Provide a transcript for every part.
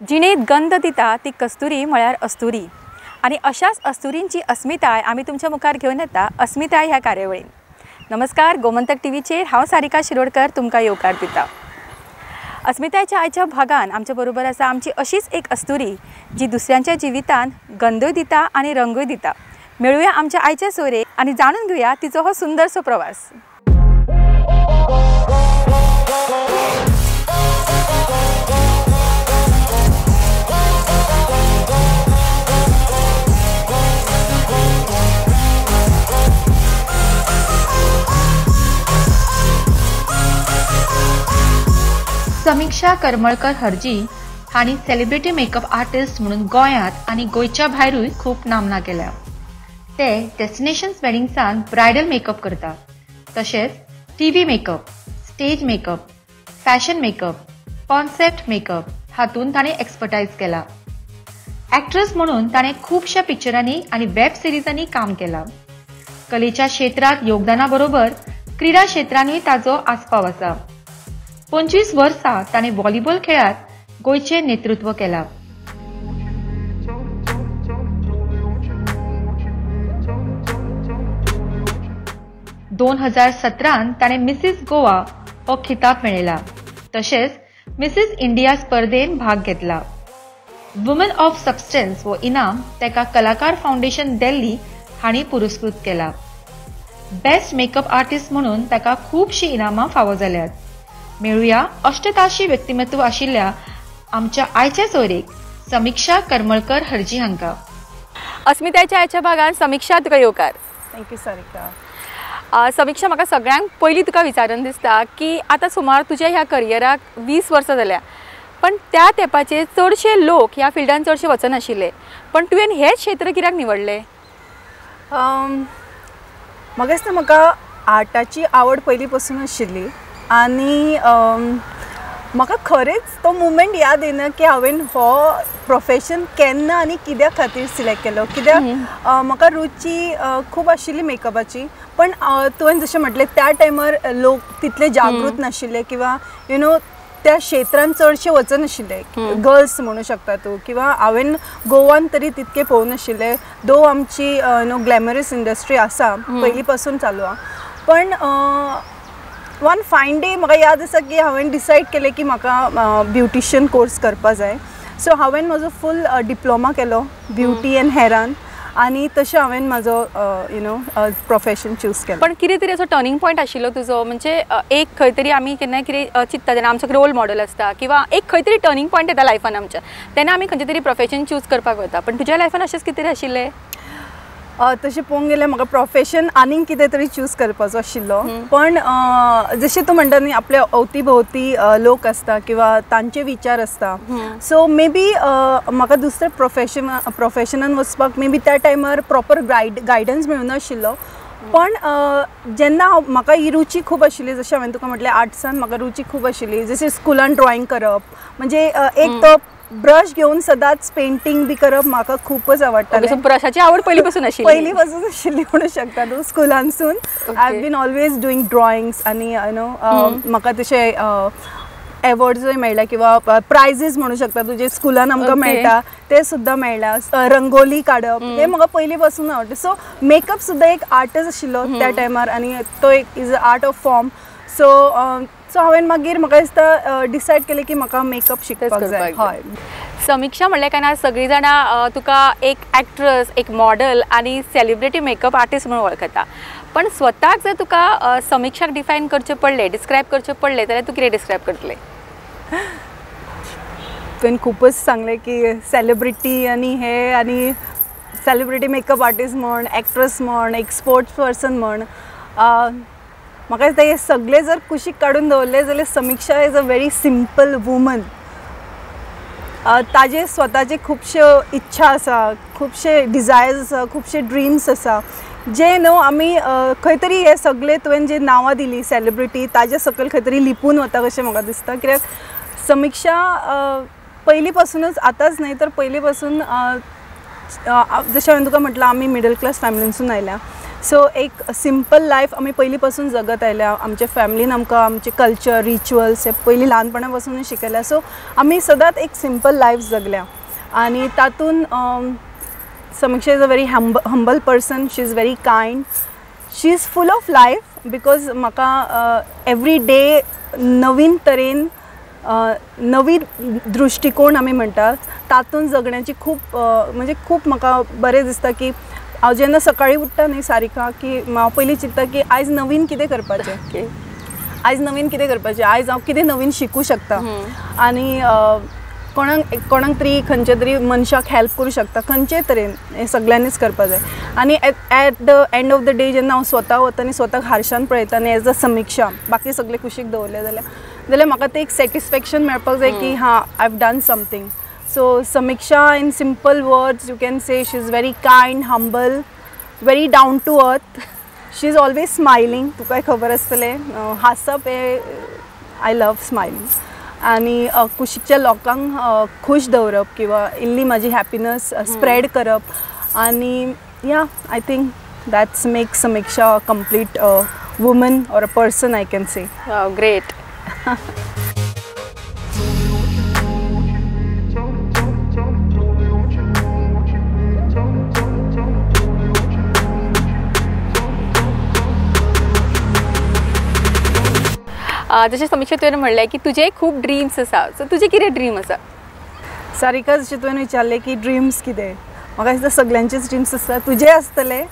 जिणेंत गंध दिता ती कस्तुरी म्हळ्यार अस्तुरी आनी अशाच अस्तुरींची अस्मिताय आमी तुमच्या मुखार घेवन येता अस्मिताय ह्या कार्यावळीन। नमस्कार, गोमंतक टीव्हीचेर हांव सारिका शिरोडकर तुमकां येवकार दिता। अस्मितायच्या आयच्या भागान आमच्या बरोबर आसा आमची अशीच एक अस्तुरी जी दुसऱ्यांच्या जिवितान गंधूय दिता आनी रंगूय दिता। मेळुया आमच्या आयच्या सोयरे आनी जाणून घेवया तिचो हो सुंदरसो प्रवास। समीक्षा करमळकर हरजी हांणी सेलिब्रिटी मेकअप आर्टिस्ट म्हणून गोंयांत आनी गोंयच्या भायरूय खूब नामना केल्या। ते डेस्टिनेशन्स वेडिंग्सान ब्रायडल मेकअप करता, तशेंच TV makeup, stage makeup, fashion makeup, concept makeup हातूंत ताणें एक्सपर्टायज केला। एक्ट्रेस म्हणून ताणें खुबश्या पिक्चरांनी आनी वेब सिरिजांनी काम केलां। कलेच्या क्षेत्रांत योगदाना बरोबर क्रीडा क्षेत्रांतूय ताचो आस्पाव आसा। 25 वर्सां ताणें व्हॉलीबॉल खेळांत गोंयचें नेतृत्व केलां। 2017 ताणें मिसिस गोवा हो खिताब मेळयला, तशेंच मिसिस इंडिया स्पर्धेन भाग घेतला। वुमन ऑफ सबस्टन्स हो इनाम ताका कलाकार फाउंडेशन दिल्ली हांणी पुरस्कृत केला। बेस्ट मेकअप आर्टिस्ट म्हणून ताका खुबशीं इनामां फावो जाल्यात। मेळुया अष्टताशी व्यक्तिमत्व आशिल्ल्या आमच्या आयच्या सोयरेक समीक्षा करमळकर हरजी हांकां। अस्मितायच्या आयच्या भागान समीक्षा तुका येवकार। Thank you Sarika. समीक्षा, म्हाका सगळ्यांक पयलीं तुका विचारून दिसता की आतां सुमार तुज्या ह्या करियराक 20 वर्सां जाल्या, पण त्या तेंपाचेर चडशे लोक ह्या फिल्डान चडशे वचनाशिल्ले, पण तुवें हें क्षेत्र कित्याक निवडलें? म्हाका दिसता म्हाका आर्टाची आवड पयलीं पासून आशिल्ली आनी म्हाका खरेंच तो मुमेंट याद येना की हांवें हो प्रोफेशन केन्ना आनी कित्या खातीर सिलेक्ट केलो। कित्याक म्हाका रुची खूब आशिल्ली मेकअपाची, पण तुवें जशें म्हटलें त्या टायमार लोक तितले जागृत नाशिल्ले किंवा you know त्या क्षेत्रान चडशे वचनाशिल्ले, गर्ल्स म्हणू शकता तूं, किंवा हांवें गोवान तरी तितके पळोवं नाशिल्ले। दो आमची you know glamorous industry आसा पयलीं पासून चालू आसा, पण वन फायन डे म्हाका याद आसा की हांवें डिसायड केलें की म्हाका ब्युटिशियन कोर्स करपा जाय। सो हांवें म्हजो फूल डिप्लोमा केलो ब्युटी एंड हेरान आनी तशें हांवें म्हाजो you know profession choose केलें। पण कितें तरी असो टर्निंग पॉयंट आशिल्लो तुजो, म्हणजे एक खंय तरी आमी केन्नाय कितें चिंत्ता जेन्ना आमचो रोल मॉडल आसता किंवा एक खंय तरी टर्निंग पॉयंट येता लायफान आमच्या, तेन्ना आमी खंयचे तरी प्रोफेशन चूज करपाक वता, पण तुज्या लायफान अशेंच कितें तरी आशिल्लें? तशें पळोवंक गेल्यार म्हाका प्रोफेशन आनीक कितें तरी चूज करपाचो आशिल्लो, पण जशें तूं म्हणटा न्ही आपल्या अवती भोवती लोक आसता किंवा तांचे विचार आसता, सो मे बी म्हाका दुसरें प्रोफेशनान वचपाक मे बी त्या टायमार प्रॉपर गायडन्स मेळनाशिल्लो। पण जेन्ना हांव म्हाका ही रुची खूब आशिल्ली, जशें हांवें तुका म्हटलें आर्ट्सान म्हाका रुची खूब आशिल्ली, जशें स्कुलान ड्रॉइंग करप, म्हणजे एक तो ब्रश घेवन सदांच पेंटींग बी करप म्हाका खूपच आवडटालें। ब्रशाची आवड पयलीं पासून आशिल्ली? पयलीं पासून आशिल्ली म्हणू शकता तूं, स्कुलानसून I have been always doing drawings आनी you know म्हाका तशें एवॉर्ड्सूय मेळ्ळा किंवा प्रायजीस म्हणू शकता तूं जे स्कुलान आमकां मेळटा ते सुद्दां मेळ्ळा। रंगोली काडप हें म्हाका पयलीं पासून आवडटा। सो मेकअप सुद्दां एक आर्टच आशिल्लो त्या टायमार आनी तो एक is a art of form. So so हांवें मागीर म्हाका दिसता डिसायड केलें की म्हाका मेकअप शिकपाक जाय। हय, समीक्षा म्हणलें काय ना सगळीं जाणां तुका एक एक्ट्रस, एक मॉडल आनी सेलिब्रिटी मेकअप आर्टिस्ट म्हणून वळखता, पण स्वताक जर तुका समीक्षाक डिफायन करचें पडलें, डिस्क्रायब करचें पडलें जाल्यार तूं कितें डिस्क्रायब करतलें? तुवें खूबच सांगलें की सेलिब्रिटी आनी हे आनी सेलिब्रिटी मेकअप आर्टिस्ट म्हण, एक्ट्रस म्हण, एक स्पोर्ट्स पर्सन म्हण, म्हाका दिसता हे सगळे जर कुशीक काडून दवरले जाल्यार Samiksha is a very simple woman. ताजे स्वताचे खुबश्यो इच्छा आसा, खुबशे डिजायर्स आसा, खुबशे ड्रीम्स आसा जे न्हू आमी खंय तरी हे सगळे तुवें जे नांवां दिली सेलिब्रिटी ताजे सकयल खंय तरी लिपून वता कशें म्हाका दिसता। कित्याक समीक्षा पयलीं पासूनच, आतांच न्हय तर पयलीं पासून, जशें हांवें तुका म्हटलां आमी मिडल क्लास फॅमिलीनसून आयल्या, सो एक सिंपल लायफ आमी पयलीं पासून जगत आयल्या. आमच्या फॅमिलीन आमकां आमचे कल्चर रिच्युअल्स हे पयलीं ल्हानपणा पासूनच शिकयल्या. सो आमी सदांच एक सिंपल लायफ जगल्या आनी तातूंत Samiksha is a very humble person. She is very kind, she is full of life because म्हाका एवरी डे नवीन तरेन नवी दृश्टिकोण आमी म्हणटात तातूंत जगण्याची खूब म्हणजे खूब म्हाका बरें दिसता की हांव जेन्ना सकाळीं उठ्ठा न्ही सारिका की हांव पयलीं चिंत्ता की आयज नवीन कितें करपाचें, आयज नवीन कितें करपाचें, आयज हांव कितें नवीन शिकूं शकता आनी कोणाक कोणाक तरी खंयच्या तरी मनशाक हेल्प करूं शकता खंयचे तरेन, हें सगळ्यांनीच करपाक जाय. आनी at the end of the day जेन्ना हांव स्वता वता आनी स्वताक हारशान पळयता आनी एज अ समिक्षा बाकी सगळे कुशीक दवरले जाल्यार म्हाका तें एक सॅटिस्फॅक्शन मेळपाक जाय की हां I have done something. So Samiksha in simple words you can say she is very kind, humble, very down to earth. She is always smiling, तुकाय खबर आसतलें हांसप हें I love smiling. आनी कुशीकच्या लोकांक खूश दवरप किंवा इल्ली म्हाजी हॅपिनस स्प्रेड करप आनी yeah I think that's make Samiksha a complete woman or a person I can say. Wow, great. जशें समिक्षा तुवें म्हणलें की तुजे खूब ड्रीम्स आसा, सो तुजें कितें ड्रीम आसा? सारिका, जशें तुवें विचारलें की ड्रीम्स कितें, म्हाका दिसता सगल्यांचेच ड्रीम्स आसता, तुजे आसतले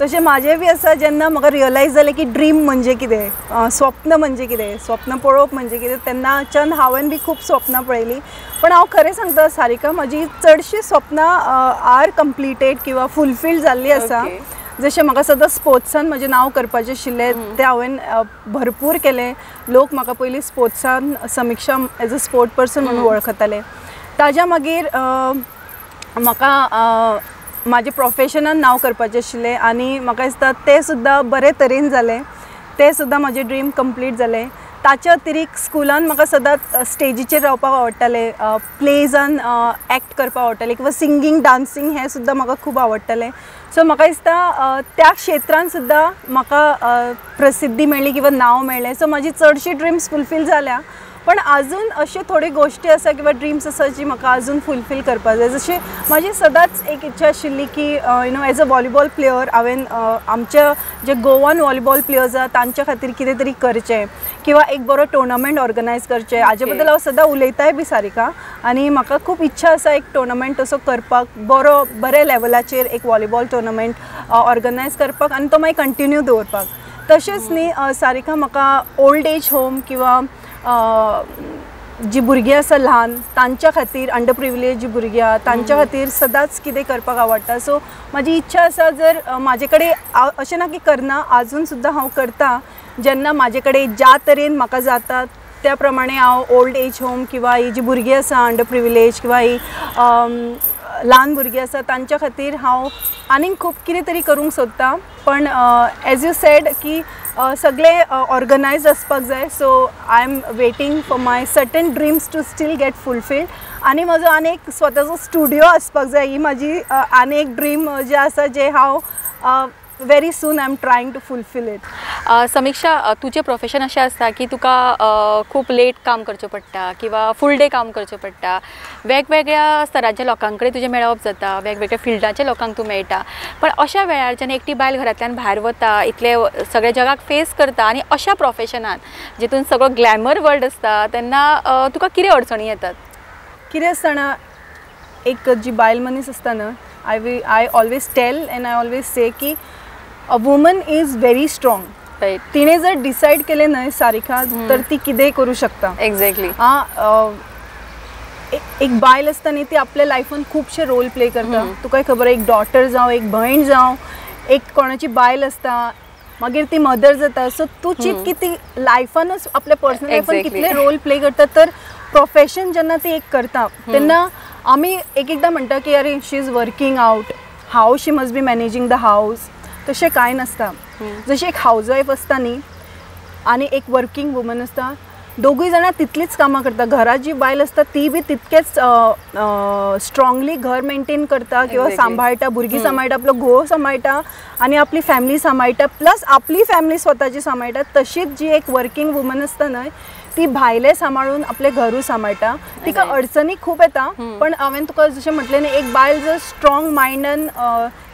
तशें म्हाजें बी आसा. जेन्ना म्हाका रियलायज जालें की ड्रीम म्हणजे कितें, स्वप्न म्हणजे कितें, स्वप्न पळोवप म्हणजे कितें, तेन्नाच्यान हांवें बी खूब स्वप्नां पळयलीं. पण हांव खरें सांगता सारिका, म्हाजी चडशीं स्वप्नां are completed किंवा फुलफील जाल्लीं आसा. जशें म्हाका सदांच स्पोर्ट्सान म्हजें नांव करपाचें आशिल्लें तें हांवें भरपूर केलें. लोक म्हाका पयलीं स्पोर्ट्सान Samiksha as a sport person म्हणून वळखताले. ताज्या मागीर म्हाका म्हाजें प्रोफेशनान नांव करपाचें आशिल्लें आनी म्हाका दिसता तें सुद्दां बरे तरेन जालें, तें सुद्दां म्हाजें ड्रीम कंप्लीट जालें. ताच्या अतिरिक्त स्कुलान म्हाका सदांच स्टेजीचेर रावपाक आवडटालें, प्लेजान एक्ट करपाक आवडटालें किंवा सिंगींग डांसींग हें सुद्दां म्हाका खूब आवडटालें. सो म्हाका दिसता त्या क्षेत्रान सुद्दां म्हाका प्रसिद्धी मेळ्ळी किंवा नांव मेळ्ळें. सो म्हाजी चडशी ड्रीम्स फुलफील जाल्या, पण अजून अश्यो थोड्यो गोश्टी आसा किंवा ड्रीम्स आसा जी म्हाका अजून फुलफील करपाक जाय. जशें म्हाजी सदांच एक इच्छा आशिल्ली की you know as a volleyball player हांवें आमच्या जे गोवन व्हॉलीबॉल प्लेयर्स आसा तांच्या खातीर कितें तरी करचें किंवा एक बरो टुर्नामेंट ऑर्गनायज करचें. हाजे बद्दल हांव सदां उलयताय बी सारिका, आनी म्हाका खूब इच्छा आसा एक टुर्नामेंट असो करपाक, बरो बरे लेवलाचेर एक व्हॉलीबॉल टुर्नामेंट ऑर्गनायज करपाक आनी तो मागीर कंटिन्यू दवरपाक. तशेंच न्ही सारिका, म्हाका ओल्ड एज होम किंवा जी भुरगीं आसा ल्हान तांच्या खातीर, अंडर प्रिविलेज जी भुरगीं आहा तांच्या खातीर सदांच कितें करपाक आवडटा. सो म्हाजी इच्छा आसा जर म्हाजे कडेन अशें ना की करना, आजून सुद्दां हांव करता. जेन्ना म्हाजे कडेन ज्या तरेन म्हाका जाता त्या प्रमाणे हांव ओल्ड एज होम किंवा ही जी भुरगीं आसा अंडर प्रिविलेज किंवा ही ल्हान भुरगीं आसा तांच्या खातीर हांव आनीक खूब कितें तरी करूंक सोदता. पण एज you said की सगळे ऑर्गनायज आसपाक जाय. So I am waiting for my certain dreams to still get fulfilled. आनी म्हजो आनी एक स्वताचो स्टुडियो आसपाक जाय, ही म्हाजी आनी एक ड्रीम जे आसा जे हांव very soon I am trying to fulfil it. Samiksha, तुजें प्रोफेशन अशें आसता की तुका खूब लेट काम करचें पडटा किंवा फूल डे काम करचें पडटा, वेगवेगळ्या स्तरांच्या लोकां कडेन तुजें मेळप जाता, वेगवेगळ्या फिल्डाच्या लोकांक तूं मेळटा. पण अशा वेळार जेन्ना एकटी बायल घरांतल्यान भायर वता, इतले सगळ्या जगाक फेस करता आनी अशा प्रोफेशनान जितून सगळो ग्लॅमर वर्ल्ड आसता तेन्ना तुका कितें अडचणी येतात? कितें आसतना एक जी बायल मनीस आसता न्हय, I always tell and I always say की a woman is very strong. तिणे जर डिसायड केलें न्हय सारिका तर ती कितेंय करूं शकता. एक्झॅक्टली. एक बायल आसता न्ही ती आपल्या लायफान खुबशे रोल प्ले करता. तुकाय खबर, एक डॉटर जावं, एक भयण जावं, एक कोणाची बायल आसता, मागीर ती मदर जाता. सो तूं चिंत की ती लायफानूच आपल्या पर्सनल लायफान कितले रोल प्ले करता. तर प्रोफेशन जेन्ना ती एक करता तेन्ना आमी एक एकदां म्हणटा की अरे she is working out, how she must be managing the house. तशें कांय नासता. जशें एक हावज वायफ आसता न्ही आनी एक वर्कींग वुमन आसता, दोगूय जाणां तितलीच कामां करता. घरात जी बायल आसता ती बी तितकेच स्ट्रांगली घर मेंटेन करता किंवा सांबाळटा, भुरगीं सांबाळटा, आपलो घोव सांबाळटा आनी आपली फॅमिली सांबाळटा, प्लस आपली फॅमिली स्वताची सांबाळटा. तशीच जी एक वर्किंग वुमन आसता न्हय ती भायलें सांबाळून आपलें घरूय सांबाळटा. तिका अडचणी खूब येता, पण हांवें तुका जशें म्हटलें न्ही, एक बायल जर स्ट्रॉंग मायंडान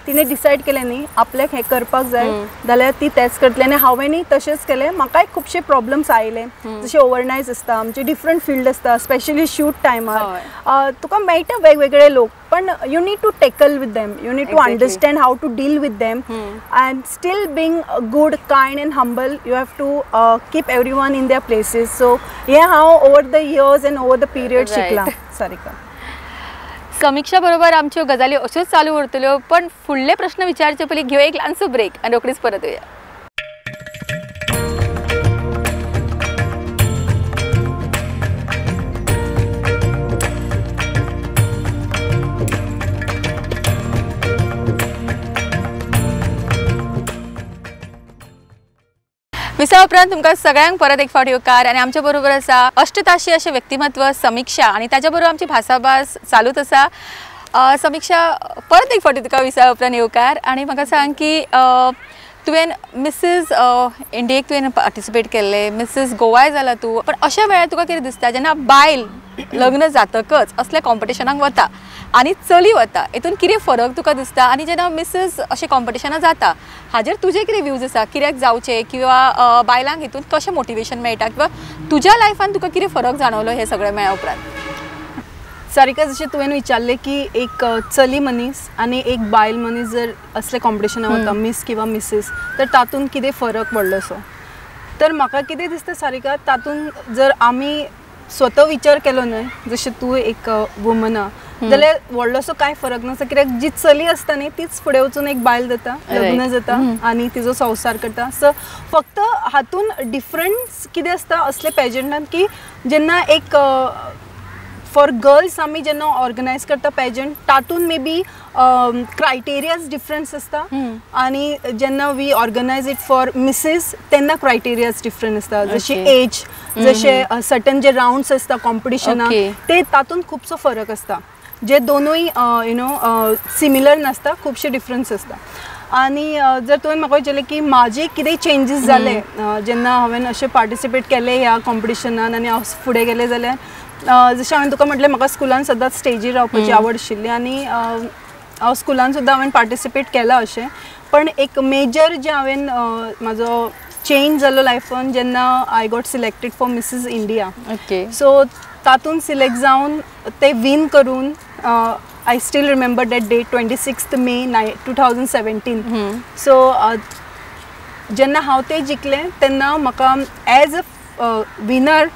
तिणें डिसायड केलें न्ही आपल्याक हें करपाक जाय जाल्यार ती तेंच करतलें. आनी हांवेंय तशेंच केलें. म्हाकाय खुबशे प्रॉब्लम्स आयले, जशे ओवरनायट्स आसता, आमचे डिफरंट फिल्ड आसता, स्पेशली शूट टायमार तुका मेळटा वेगवेगळे लोक, पण you need to tackle with them, you need to understand how to deal with them and still being good, kind and humble. You have to keep everyone in their places. So हें हांव over the years and over the period शिकलां. सारिका, समिक्षा बरोबर आमच्यो गजाली अश्योच चालू उरतल्यो, पण फुडले प्रश्न विचारचे पयलीं घेवया एक ल्हानसो ब्रेक आनी रोखडीच परत येवया. विसा उपरांत तुमकां सगळ्यांक परत एक फावट येवकार आनी आमच्या बरोबर आसा अष्टताशी अशें व्यक्तिमत्व समिक्षा आनी ताच्या बरोबर आमची भासाभास चालूच आसा. समिक्षा, परत एक फावटी तुका विसा उपरांत येवकार आनी म्हाका सांग की तुवें मिसीस इंडियेक तुवें पार्टिसिपेट केल्लें, मिसीस गोवाय जाला तूं, पण अशा वेळार तुका कितें दिसता जेन्ना बायल लग्न जातकच असल्या कॉम्पिटिशनाक वता आनी चली वता, हितून कितें फरक तुका दिसता? आनी जेन्ना मिसीस अशें कॉम्पिटिशनां जाता हाजेर तुजे कितें व्यूज आसा, कित्याक जावचें किंवा बायलांक हितून कशें मोटिवेशन मेळटा किंवा तुज्या लायफान तुका कितें फरक जाणवलो हें सगळें मेळ्ळ्या उपरांत? सारिका, जशें तुवें विचारलें की एक चली मनीस आनी एक बायल मनीस जर असले कॉम्पिटिशनाक वता मीस किंवा मिसीस तर तातूंत कितें फरक पडलोसो, तर म्हाका कितें दिसता सारिका, तातूंत जर आमी स्वता विचार केलो न्हय, जशें तूं एक वुमन आहा जाल्यार व्हडलोसो कांय फरक नासता, कित्याक जी चली आसता न्ही तीच फुडें वचून एक बायल जाता, लग्न जाता आनी तिजो संवसार करता. सो फक्त हातूंत डिफरन्स कितें आसता असले पेजंटान की जेन्ना एक फॉर गर्ल्स आमी जेन्ना ऑर्गनायज करता पेजंट तातूंत मे बी क्रायटेरियाज डिफरन्स आसता आनी जेन्ना we organise it for missus तेन्ना क्रायटेरियाज डिफरंट आसता, जशी एज, जशे सर्टन जे रावंड्स आसता कॉम्पिटिशनाक ते तातूंत खुबसो फरक आसता, जे दोनूय you know similar नासता, खुबशे डिफरन्स आसता. आनी जर तुवें म्हाका विचारलें की म्हाजे कितें चेंजीस जाले जेन्ना हांवें अशें पार्टिसिपेट केलें ह्या कॉम्पिटिशनान आनी हांव फुडें गेलें जाल्यार, जशें हांवें तुका म्हटलें म्हाका स्कुलान सदांच स्टेजीर रावपाची आवड आशिल्ली आनी हांव स्कुलान सुद्दां हांवें पार्टिसिपेट केलां अशें, पण एक मेजर जें हांवें म्हाजो चेंज जालो लायफान जेन्ना I got selected for Mrs India. Okay, so तातूंत सिलेक्ट जावन ते वीन करून I still remember that date 26 May 2017. So जेन्ना हांव ते जिखलें तेन्ना म्हाका एज अ विनर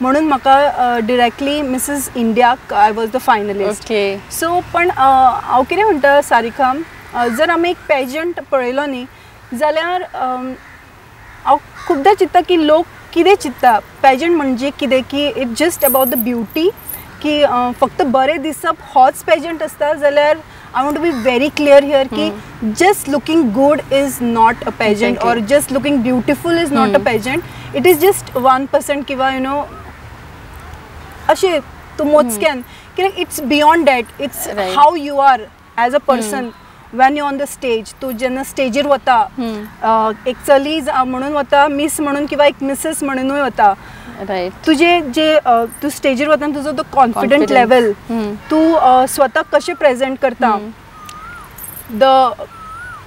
म्हणून म्हाका डिरेक्टली मिसीस इंडियाक I was the finalist. So पण हांव कितें म्हणटा सारिका, जर आमी एक पेजंट पळयलो न्ही जाल्यार हांव खुबदां चिंत्ता की लोक कितें चिंत्ता पेजंट म्हणजे कितें, की it just about the beauty, की फक्त बरें दिसप होच पेजंट आसता, जाल्यार I want to be very clear here की just looking good is not a pageant or just looking beautiful is not a pageant. It is just 1% किंवा you know अशें तूं मोजक्यान, कित्याक it's beyond that, it's how you are as a person when you on the stage. तूं जेन्ना स्टेजीर वता एक चली म्हणून वता, मीस म्हणून किंवा एक मिसेस म्हणूनय वता, तुजे जे तूं स्टेजीर वता तुजो तो कॉन्फिडंट लेवल, तूं स्वताक कशें प्रेजेंट करता, the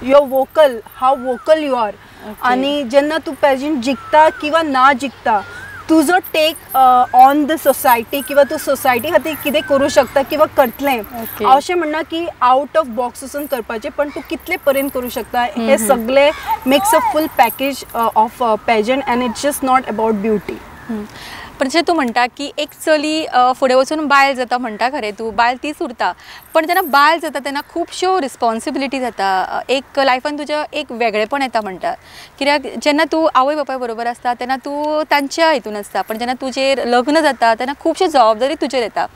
your vocal, how vocal you are, आनी जेन्ना तूं पेजंट जिखता किंवा ना जिखता तुजो टेक ऑन the society किंवा तूं सोसायटी खातीर कितें करूं शकता किंवा करतलें, हांव अशें म्हणना की आवट ऑफ बॉक्स वचून करपाचें, पण तूं कितले पर्यंत करूं शकता हें सगळें makes a full package of pageant and it's just not about beauty. पण जशें तूं म्हणटा की एक चली फुडें वचून बायल जाता म्हणटा, खरें तूं बायल तीच उरता, पण जेन्ना बायल जाता तेन्ना खुबश्यो रिस्पॉन्सिबिलिटी जाता, एक लायफान तुज्या एक वेगळेपण येता म्हणटा, कित्याक जेन्ना तूं आवय बापाय बरोबर आसता तेन्ना तूं तांच्या हितून आसता, पण जेन्ना तुजेर लग्न जाता तेन्ना खुबश्यो जबाबदारी तुजेर येता,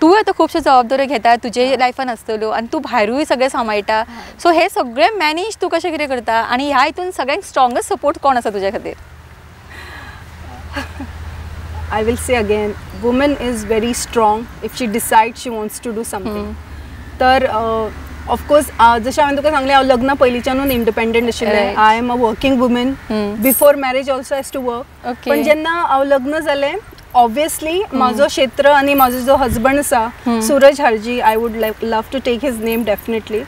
तूं आतां खुबश्यो जबाबदाऱ्यो घेता तुजे लायफान आसतल्यो आनी तूं भायरूय सगळें सांबाळटा, सो हें सगळें मॅनेज तूं कशें कितें करता आनी ह्या हितून सगळ्यांक स्ट्रॉंगस्ट सपोर्ट कोण आसा तुज्या खातीर? I will say again, woman is very strong if she decide she wants to do something. तर ऑफकोर्स जशें हांवें तुका सांगलें, हांव लग्ना पयलींच्यानूच इंडिपेंडंट आशिल्लें. I am a working woman. Before marriage also has to work. पण जेन्ना हांव लग्न जालें, ऑब्वियसली म्हाजो क्षेत्र आनी म्हाजो जो हजबंड आसा Suraj Harji, I would love to take his name definitely,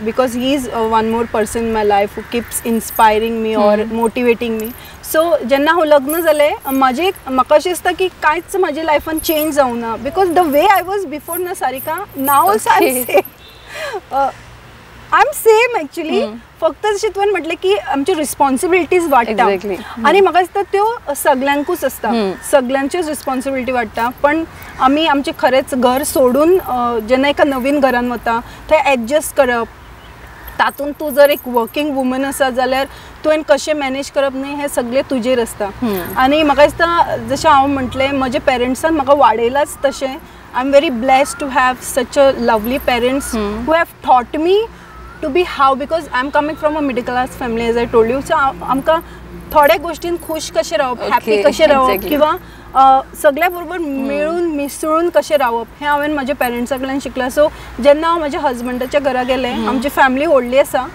because he is one more person in my life who keeps inspiring me or motivating me. So जेन्ना हांव लग्न जालें, म्हाजें म्हाका अशें दिसता की कांयच म्हाज्या लायफान चेंज जावना, because the way I was before ना Sarika, now also I am same, I am same actually. फक्त जशें तुवें म्हटलें की आमच्यो रिस्पॉन्सिबिलिटीज वाडटा आनी म्हाका दिसता त्यो सगल्यांकूच आसता, सगल्यांच्योच रिस्पॉन्सिबिलिटी वाडटा. पण आमी आमचें खरेंच घर सोडून जेन्ना एका नवीन घरान वता थंय एडजस्ट करप, तातूंत तूं जर एक वर्कींग वुमन आसा जाल्यार तुवें कशें मॅनेज करप न्ही हें सगळें तुजेर आसता. आनी म्हाका दिसता जशें हांव म्हटलें, म्हज्या पेरंट्सान म्हाका वाडयलाच तशें. I am very blessed to have such a lovely parents who have taught me to be how, because I am coming from a middle class family as I told you. So आमकां थोड्या गोष्टीन खुश कशें रावप, happy कशें रावप, किंवा सगळ्या बरोबर मेळून मिसळून कशें रावप हें हांवें म्हज्या पेरंट्सा कडल्यान शिकलां. सो जेन्ना हांव म्हज्या हजबंडाच्या घरा गेलें, आमची फॅमिली व्हडली आसा,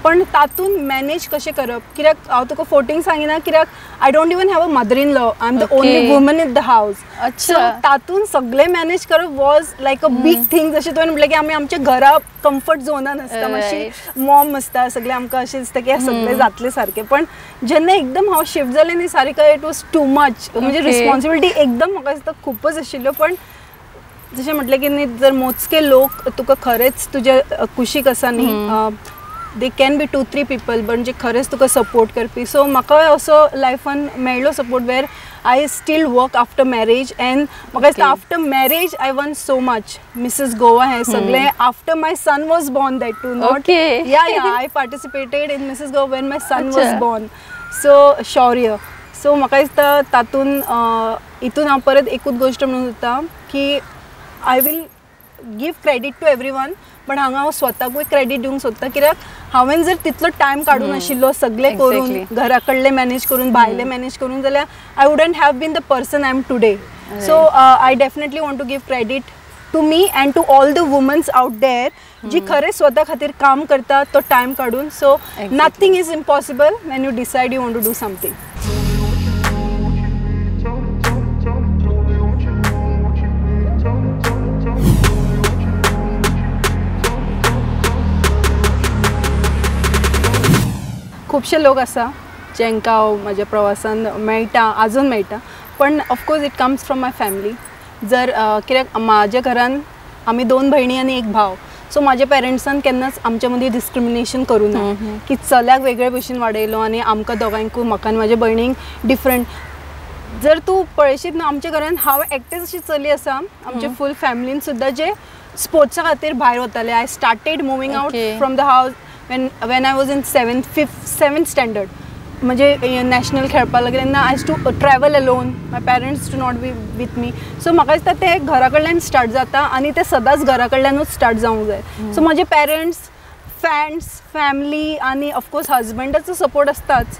पण तातूंत मॅनेज कशें करप, कित्याक हांव तुका फोटींग सांगिना, कित्याक I don't even have a mother in law, I am the only woman in the house. So तातूंत सगळें मॅनेज करप was like a big thing. जशें तुवें म्हटलें की आमी आमच्या घरा कम्फर्ट झोनान आसता, मातशी मॉम आसता, सगळें आमकां अशें दिसता की सगळें जातलें सारकें. पण जेन्ना एकदम हांव शिफ्ट जालें न्ही सारकें, it was too much. म्हणजे रिस्पॉन्सिबिलिटी एकदम म्हाका दिसता खुबच आशिल्ल्यो. पण जशें म्हटलें की न्ही, जर मोजके लोक तुका खरेंच तुज्या कुशीक आसा न्ही, they can be 2-3 people, पण जे खरेंच तुका सपोर्ट करपी. सो म्हाका असो लायफान मेळ्ळो support where I still work after marriage. And म्हाका दिसता after marriage I won so much. Mrs Goa हें सगळें after my son was born, that too not yeah yeah I participated in Mrs Goa when my son was born. So Shaurya. So म्हाका दिसता तातूंत हितून हांव परत एकूच गोश्ट म्हणून सोदता की I will give credit to everyone, पण हांगा हांव स्वताकूय क्रेडीट दिवंक सोदता, कित्याक हांवें जर तितलो टायम काडून आशिल्लो सगळें करून, घरा कडलें मॅनेज करून, भायलें मॅनेज करून, जाल्यार I wouldn't have been the person I am today. So I definitely want to give credit to me and to all the womens out there जी खरें स्वता खातीर काम करता तो टायम काडून. So nothing is impossible when you decide you want to do something. खुबशे लोक आसा जांकां हांव म्हाज्या प्रवासान मेळटा, आजून मेळटा, पण of course it comes from my family. जर कित्याक म्हाज्या घरान आमी 2 भयणी आनी 1 भाव, सो म्हाज्या पेरंट्सान केन्नाच आमच्या मदीं डिस्क्रिमिनेशन करूं ना की चल्याक वेगळे भशेन वाडयलो आनी आमकां दोगांयकूय, म्हाका आनी म्हाज्या भयणींक डिफरंट. जर तूं पळयशीत न्हू, आमच्या घरान हांव एकटेच अशी चली आसा आमच्या फूल फॅमिलीन सुद्दां जे स्पोर्ट्सा खातीर भायर वताले. I started moving out from the house when I was in 7th standard. म्हणजे नॅशनल खेळपाक लागले तेन्ना I to travel alone, my parents do not be with me. So म्हाका दिसता तें घरा कडल्यान स्टार्ट जाता आनी तें सदांच घरा कडल्यानूच स्टार्ट जावंक जाय. सो म्हजे पेरंट्स, फ्रेंड्स, फॅमिली आनी ऑफकोर्स हजबंडाचो सपोर्ट आसताच,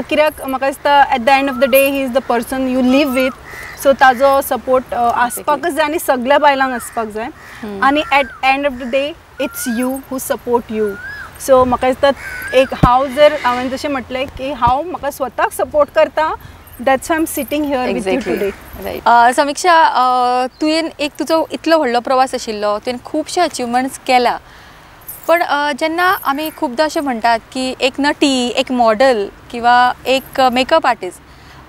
कित्याक म्हाका दिसता at the end of the day he is the person you live with. So ताजो सपोर्ट आसपाकच जाय आनी सगळ्या बायलांक आसपाक जाय. आनी at end of the day it's you who support you. So म्हाका दिसता एक हांव जर हांवें जशें म्हटलें की हांव म्हाका स्वताक सपोर्ट करता, that's why I am sitting here with you today. Samiksha, तुवें एक तुजो इतलो व्हडलो प्रवास आशिल्लो, तुवें खुबशे अचिवमेंट्स केला, पण जेन्ना आमी खुबदां अशें म्हणटात की एक नटी, एक मॉडल किंवा एक मेकअप आर्टिस्ट,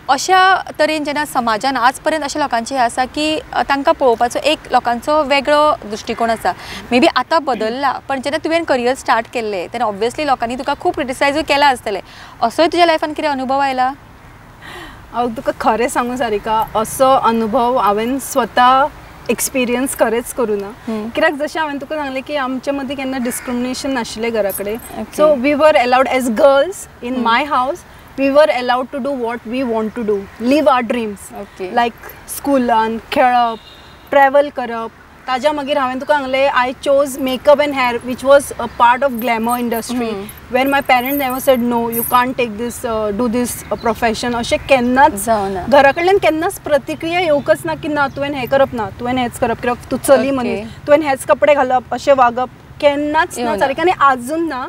अशा तरेन जेन्ना समाजान आज पर्यंत अशा लोकांचें हें आसा की तांकां पळोवपाचो एक लोकांचो वेगळो दृश्टिकोण आसा. मे बी आतां बदल्ला, पण जेन्ना तुवें करियर स्टार्ट केल्लें तेन्ना ऑब्वियसली लोकांनी तुका खूब क्रिटिसायजूय केलां आसतलें. असोय तुज्या लायफान कितें अनुभव आयला? हांव तुका खरें सांगू सारिका, असो अनुभव हांवें स्वता एक्सपिरियन्स खरेंच करूं ना, कित्याक जशें हांवें तुका सांगलें की आमच्या मदीं केन्ना डिस्क्रिमिनेशन नाशिल्लें घरा कडेन. So we were allowed as girls in my house, we were allowed to do what we want to do, live our dreams. Like स्कुलान खेळप, ट्रॅवल करप, ताज्या मागीर हांवें तुका सांगलें I chose makeup and hair which was a part of glamour industry where my parents never said no you can't take this do this profession अशें केन्नाच जावना. घरा कडल्यान केन्नाच प्रतिक्रिया येवंकच ना की ना तुवें हें करप ना तुवें हेंच करप कित्याक तूं चली मनीस तुवें हेच कपडे घालप अशें वागप केन्नाच ना सारकें आनी आजून ना.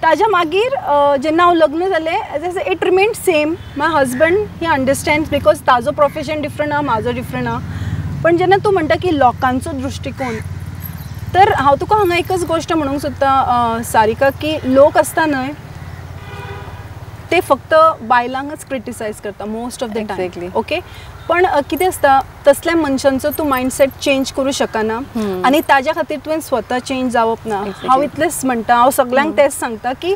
ताज्या मागीर जेन्ना हांव लग्न जालें as it remained same. My husband he understands because ताजो प्रोफेशन डिफरंट आहा म्हाजो डिफरंट आहा. पण जेन्ना तूं म्हणटा की लोकांचो दृश्टिकोन तर हांव तुका हांगा एकच गोश्ट म्हणूंक सोदता सारिका की लोक आसता न्हय ते फक्त बायलांकच क्रिटिसायज करता most of the time. Okay पण कितें आसता तसल्या मनशांचो तूं मायंडसेट चेंज करूं शकना आनी ताज्या खातीर तुवें स्वता चेंज जावप ना. हांव इतलेंच म्हणटा, हांव सगल्यांक तेंच सांगता की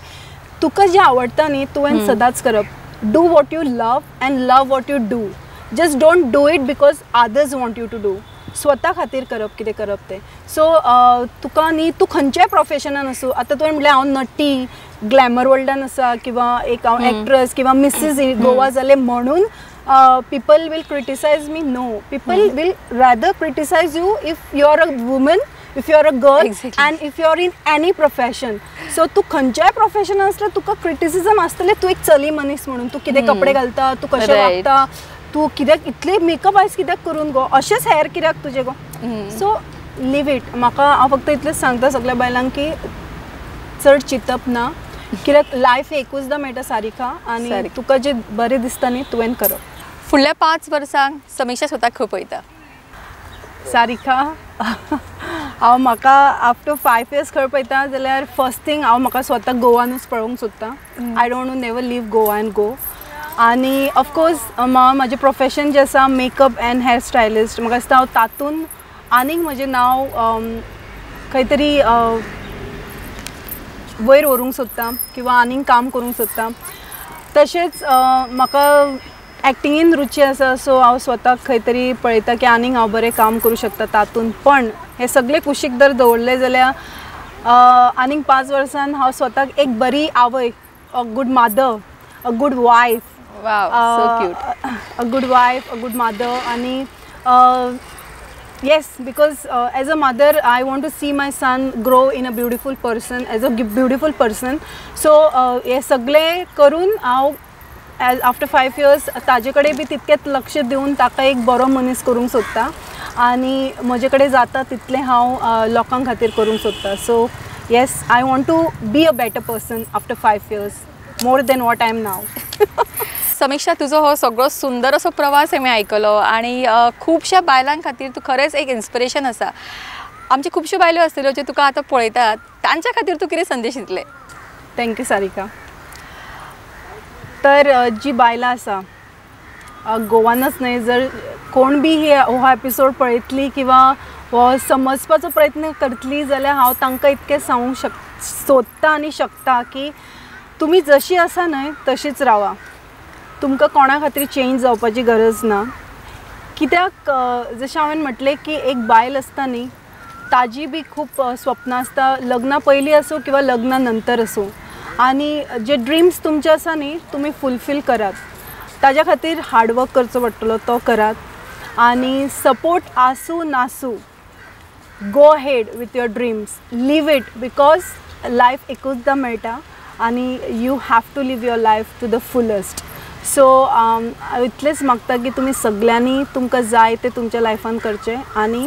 तुका जें आवडटा न्ही तुवें सदांच करप. Do what you love and love what you do. Just don't do it because others want you to do. स्वता खातीर करप कितें करप तें. सो तुका न्ही तूं खंयच्याय प्रोफेशनान आसूं, आतां तुवें म्हणलें हांव नटी ग्लॅमर वर्ल्डान आसा किंवा एक हांव एक्ट्रस किंवा मिसीज गोवा जालें म्हणून people will criticise me. No, people will rather criticise you if you are a woman, if you are a girl and if you are in any profession. So तूं खंयच्याय प्रोफेशनान आसल्यार तुका क्रिटिसिजम आसतलें तूं एक चली मनीस म्हणून तूं कितें कपडे घालता, तूं कशें वागता, तूं कित्याक इतले मेकअप आयज कित्याक करून गो, अशेंच हेअर कित्याक तुजें गो. So live it. म्हाका हांव फक्त इतलेंच सांगता सगल्या बायलांक की चड चिंतप ना कित्याक लायफ एकूचदां मेळटा सारिका आनी तुका जें बरें दिसता न्ही तुवें करप. फुडल्या 5 वर्सांक समिक्षा स्वताक खंय पळयता? सारिका हांव म्हाका आफ्टर 5 इयर्स खंय पळयता जाल्यार फर्स्ट थिंग हांव म्हाका स्वता गोवानूच पळोवंक सोदता. I don't never leave Goa and go. आनी ऑफकोर्स म्हाजें प्रोफेशन जें आसा मेकअप अँड हेअर स्टायलिस्ट, म्हाका दिसता हांव तातूंत आनीक म्हजें नांव खंय तरी वयर व्हरूंक सोदता किंवा आनीक काम करूंक सोदता. तशेंच म्हाका एक्टिंगेन रुची आसा सो हांव स्वताक खंय तरी पळयता की आनीक हांव बरें काम करूं शकता तातूंत. पण हें सगळें कुशीक जर दवरलें जाल्यार आनीक 5 वर्सान हांव स्वताक एक बरी आवय, a good mother, a good wife. Wow, so cute. A good wife, a good mother. आणि yes, because as a mother I want to see my son grow in a beautiful person, as a beautiful person. So हे सगळें करून हांव as after 5 years ताजे कडेन बी तितकेंच लक्ष दिवन ताका एक बरो मनीस करूंक सोदता आनी म्हजे कडेन जाता तितलें हांव लोकां खातीर करूंक सोदता. So yes, I want to be a better person after 5 years more than what I am now. Samiksha, तुजो हो सगळो सुंदर असो प्रवास आमी आयकलो आनी खुबश्या बायलां खातीर तूं खरेंच एक इन्स्पिरेशन आसा. आमच्यो खुबश्यो बायलो आसतल्यो ज्यो तुका आतां पळयतात, तांच्या खातीर तूं कितें संदेश दितलें? Thank you Sarika. तर जी बायलां आसा गोवानच न्हय, जर कोण बी हो एपिसोड पळयतली किंवा हो समजपाचो प्रयत्न करतली जाल्यार हांव तांकां इतकें सांगूंक सोदता आनी शकता की तुमी जशी आसा न्हय तशीच रावा. तुमकां कोणा खातीर चेंज जावपाची गरज ना. कित्याक जशें हांवें म्हटलें की एक बायल आसता न्ही ताजी बी खूब स्वप्नां आसता, लग्ना पयलीं आसूं किंवा लग्ना नंतर आसूं, आनी जे ड्रिम्स तुमचे आसा न्ही तुमी फुलफील करात. ताज्या खातीर हार्डवर्क करचो पडटलो तो करात आनी सपोर्ट आसूं नासूं go ahead with your dreams, live it, because life एकूचदां मेळटा आनी you have to live your life to the fullest. So हांव इतलेंच मागता की तुमी सगल्यांनी तुमकां जाय तें तुमच्या लायफान करचें आनी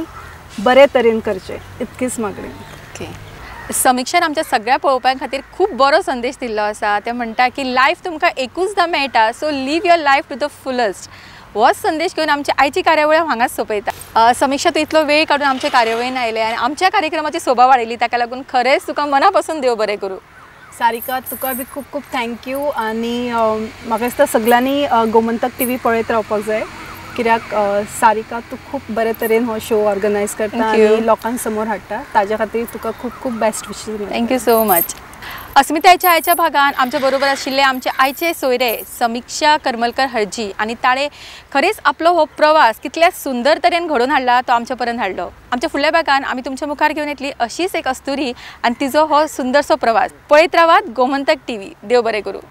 बरे तरेन करचें, इतकीच मागणी. ओके, समिक्षान आमच्या सगळ्या पळोवप्यां खातीर खूब बरो संदेश दिल्लो आसा. ते म्हणटा की लायफ तुमकां एकूचदां मेळटा, so live your life to the fullest. होच संदेश घेवन आमची आयची कार्यावळ हांगाच सोंपयता. समिक्षा, तूं इतलो वेळ काडून आमच्या कार्यावळीन आयलें आनी आमच्या कार्यक्रमाची सोबा वाडयली, ताका लागून खरेंच तुका मना पासून देव बरें करूं. सारिका, तुका बी खूब खूब thank you. आनी म्हाका दिसता सगल्यांनी गोमंतक टीव्ही पळयत रावपाक जाय, कित्याक सारिका तूं खूब बरे तरेन हो शो ऑर्गनायज करता आनी लोकांक समोर हाडटा, ताज्या खातीर तुका खूब खूब best wishes. Thank you so much. अस्मितायेच्या आयच्या भागान आमच्या बरोबर आशिल्ले आमचे आयचे सोयरे समिक्षा करमलकर हरजी आनी ताणें खरेंच आपलो हो प्रवास कितल्या सुंदर तरेन घडोवन हाडला तो आमच्या पर्यंत हाडलो. आमच्या फुडल्या भागान आमी तुमच्या मुखार घेवन येतली अशीच एक अस्तुरी आनी तिजो हो सुंदरसो प्रवास. पळयत रावात गोमंतक टीव्ही. देव बरें करूं.